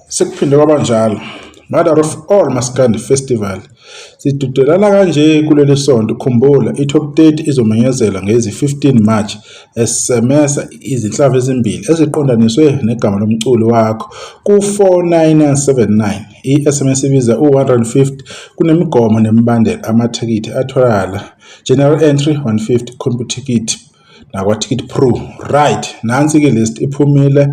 Sekuphinde kwaba njalo. Mother of all Maskandi Festival. Sidudelana kanje kuleli sonto. Khumbula i-top 30 izomenyezelwa ngezi-15 March. SMS izinhlamvu ezimbili eziqondaniswe negama lomculi wakho ku-49979. I-SMS ibiza u-150. Kunemigomo nemibandela. Amathikithi atholakala general entry 150, Computicket nakwa-Ticket Pro. Right, nansi-ke list iphumile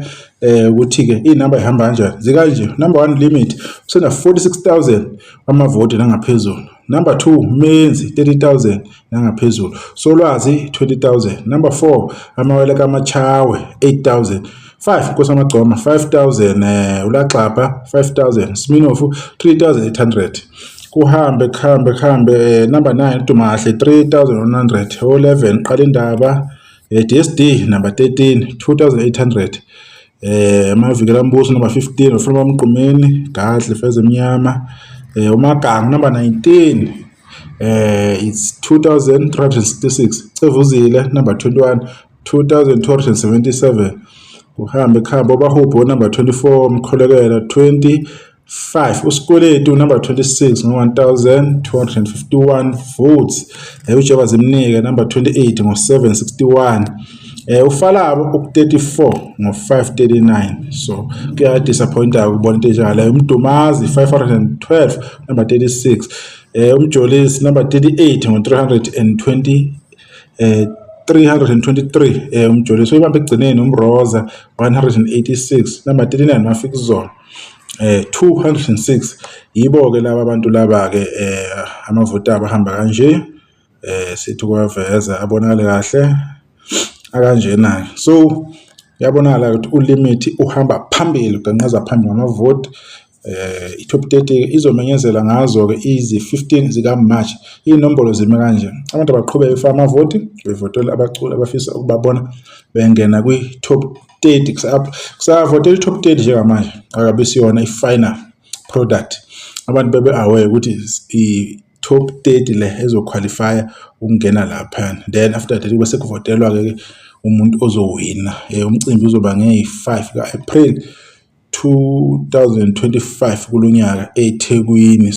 ukuthi-ke iy'namba y'hamba kanjani. Zikanje, number 1 limit usena 46,000 amavoti nangaphezulu. Number 2 Menzi 30,000 nangaphezulu. Solwazi 20,000. Number 4 Amawele kaMachawe 8,000. 5 Nkosi Amagcoma 5,000, uLaxaba 5,000, Sminofu 3,800. Kuhambe kuhambe kuhambe, number 9 Dumahle 3,100, 11 Qala Indaba, DSD number 13 2,800. Amavikela Mbuso number 15 Ufuna Mgqumeni Gadle Feze Emnyama, uMaganga number 19 it's 2366. Cevuzile number 21 2277. Kuhambe kuhambe, Obahubhu number 24, Mkholekela 25, uSikweletu number 26 ngo-1251 votes, uJeba Zimnike number 28 ngo-761, uFalabo uku-34 ngo-539. So kuyadisappointa ukubona into enjengaleyo. Umdumazi 512 number 36, uMjolisi number 38 ngo-320 323, uMjolisi uyibambe ekugcineni. Umroza 186, number 39 Mafikizolo 206. Yibo ke laba abantu laba ke, amavoti abo ahamba kanje, sithi kuwaveza abonakale kahle akanjena. So yabonakala ukuthi uLimit uhamba phambili, uganqaza phambili ngamavoti. I-top 30 izomenyezela ngazo ke izi-15 zika March. Inombolo zime kanje. Abantu abaqhubeka befaka amavoti, bevotela abaculi abafisa ukubabona bengena kwi-top 30. Kusavotela i-top 30 njengamanje, akabe siyona i-final product. Abantu bebe aware ukuthi i-top 30 le ezoqualifya ukungena lapha, then after that kube sekuvotelwa ke umuntu ozowina. Umcimbi uzoba ngeyi-5 ka-April 2025 kulonyaka eThekwini.